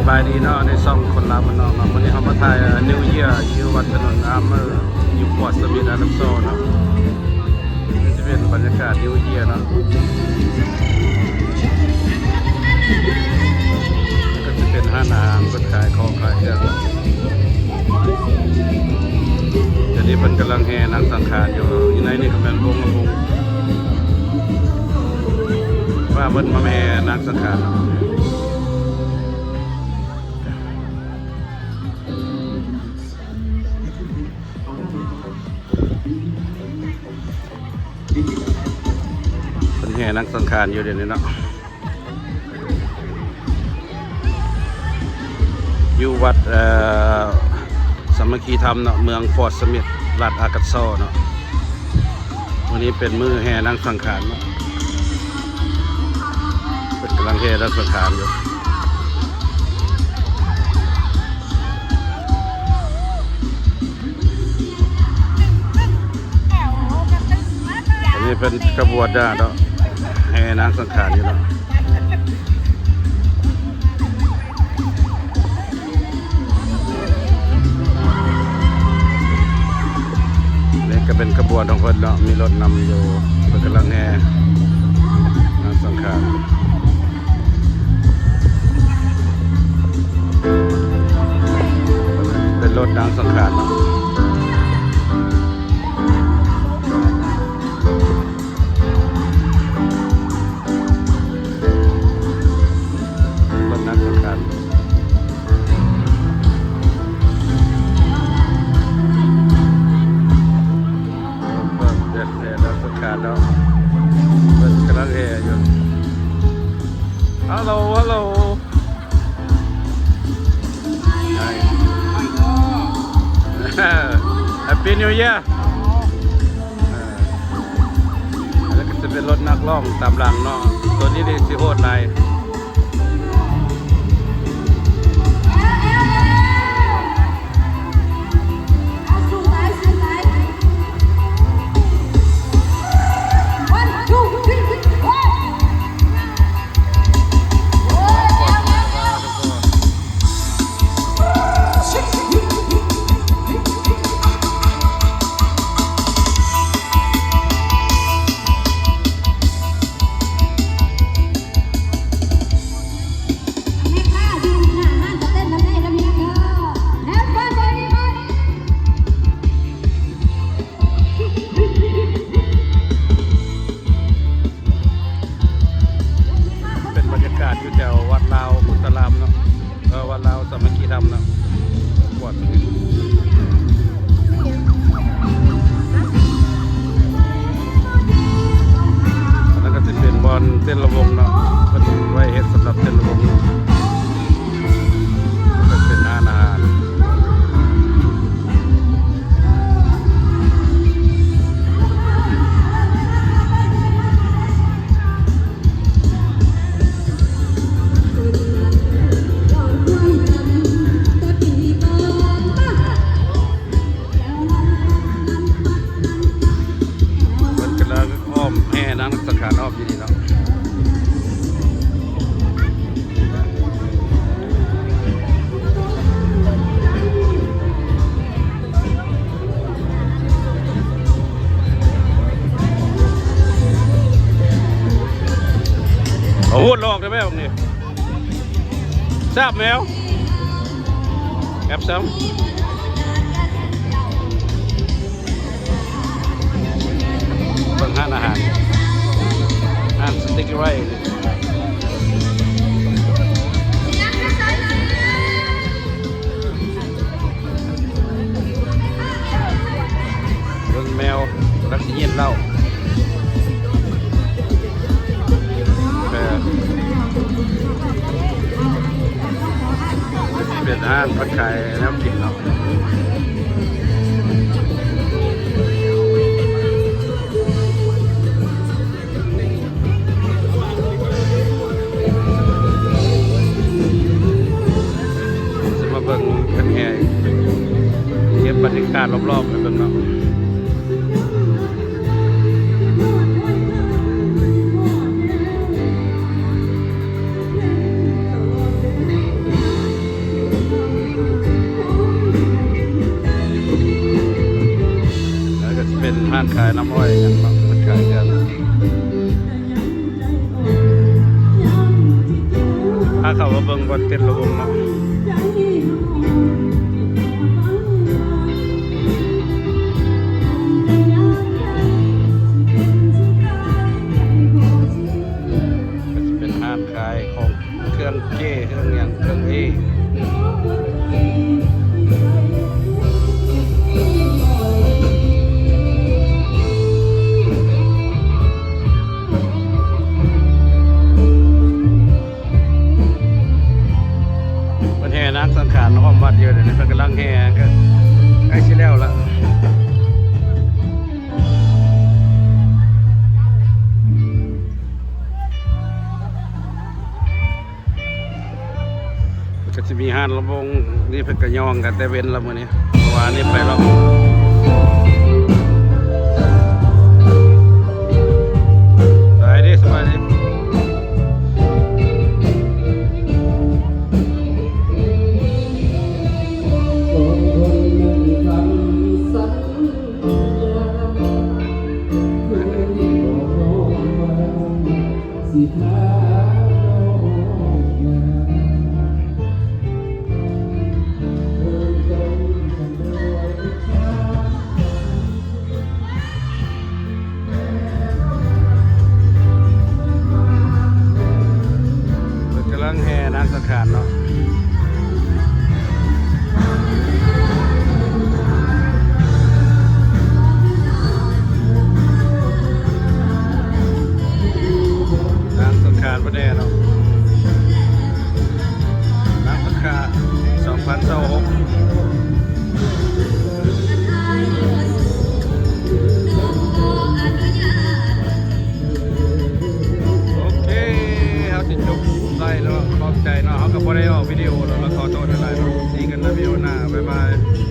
ສະບາຍດີເນາະ ໃນຊ່ອງຄົນລາວບ້ານນອກເນາະ. ມື້ນີ້ເຮົາມາຖ່າຍ ເອີ New Year ຢູ່ວັດຖະໜົນອາເມີ ຢູ່ Fort Smith Arkansas ເນາະ. ນີ້ຈະເປັນບັນຍາກາດ New Year ເນາະ. ກໍຈະເປັນຮ້ານອາຫານ ເພິ່ນຂາຍຂອງຂາຍເຄື່ອງ. ດຽວນີ້ເພິ່ນກຳລັງແຫ່ນາງສັງຂານຢູ່. ຢູ່ໃນນີ້ກໍແມ່ນວົງລຳວົງ ວ່າເພິ່ນມາແຫ່ນາງສັງຂານ. ເພິ່ນແຫ່ນາງສັງຂານຢູ່ດຽວນີ້ເນາະ ຢູ່ວັດ ເອີ ສາມັກຄີທຳເນາະ ເມືອງ Fort Smith ລັດ Arkansas ເນາະ. ມື້ນີ້ເປັນມື້ແຫ່ນາງສັງຂານເນາະ ເພິ່ນກຳລັງແຫ່ນາງສັງຂານຢູ່. ອັນນີ້ເປັນຂະບວນນາງເນາະ ແຫ່ນາງສັງຂານຢູ່ເນາະ. ນີ້ກໍເປັນຂະບວນຂອງເພິ່ນເນາະ ມີລົດນຳຢູ່ ເພິ່ນກຳລັງແຫ່ນາງສັງຂານ. ເປັນລົດນາງສັງຂານເນາະ. ເບິ່ງນາງສັງຂານ ເບິ່ງແດ່ນາງສັງຂານເນາະ ເພິ່ນກຳລັງແຫ່ຢູ່. Hello, hello. Hi. Happy New Year. ເອີ ແລ້ວກໍຈະເປັນລົດນັກຮ້ອງຕາມຫຼັງເນາະ. ໂຕນີ້ນີ້ຊິໂຫດຫຼາຍ. One, two, three, four. ເປັນບັນຍາກາດຢູ່ແຖວວັດລາວໂພທາລາມເນາະ ເອີ ວັດລາວສາມັກຄີທຳເນາະ. ອັນນັ້ນກໍຊິເປັນບ່ອນເຕັ້ນລຳວົງເນາະ ເພິ່ນໄວ້ເຮັດສຳລັບເຕັ້ນລຳວົງເນາະ. ເປັນຮ້ານອາຫານ ເພິ່ນກຳລັງອ້ອມແຫ່ນາງສັງຂານອ້ອມຢູ່ນີ້ເນາະ. ເອົາໂຫດຫຼອກໄດ້ແບບນີ້ ແຊບແມວ ແອບຊຳ. ເບິ່ງຮ້ານອາຫານ ຮ້ານສະຕິກໄຣ ເບິ່ງແມວ ລັກຊິເຢັນເຫຼົ້າ. ເອີ ເປັນຮ້ານເພິ່ນຂາຍແນວກິນເນາະ. ຊິມາເບິ່ງເພິ່ນແຫ່ ເກັບບັນຍາກາດລອບໆໃຫ້ເບິ່ງເນາະ. ຂາຍນ້ຳອ້ອຍຫຍັງເນາະ ເພິ່ນຂາຍເຄື່ອງ. ພາເຂົ້າມາເບິ່ງບ່ອນເຕັ້ນລະວົງເນາະ. ກໍຈະເປັນຮ້ານຂາຍຂອງ ເຄື່ອງເຈ ເຄື່ອງຫຍັງ ເຄື່ອງເອ. ເພິ່ນແຫ່ນາງສັງຂານອ້ອມວັດຢູ່ ດຽວນີ້ເພິ່ນກຳລັງແຫ່ ກໍໃກ້ຊິແລ້ວລະ. ກໍຊິມີຮ້ານລຳວົງນີ້ ເພິ່ນກໍຍ່ອງກັນແຕ່ເວັນລະມື້ນີ້ ເພາະວ່ານີ້ໄປລອບ. ສະບາຍດີ ສະບາຍດີ. ເພິ່ນກຳລັງແຫ່ນາງສັງຂານເນາະ. ນາງສັງຂານບໍ່ແນ່ເນາະ ນາງສັງຂານສອງພັນຊາວຫົກ. ໂອເຄ ເຮົາຊິຈົບໄລຟ໌ແລ້ວ ຂອບໃຈເນາະ. ເຮົາກໍບໍ່ໄດ້ອອກວິດີໂອແລ້ວ ແລ້ວຂໍໂທດຫຼາຍໆເນາະ. ຊີກັນໃນວິດີໂອໜ້າ ບາຍບາຍ.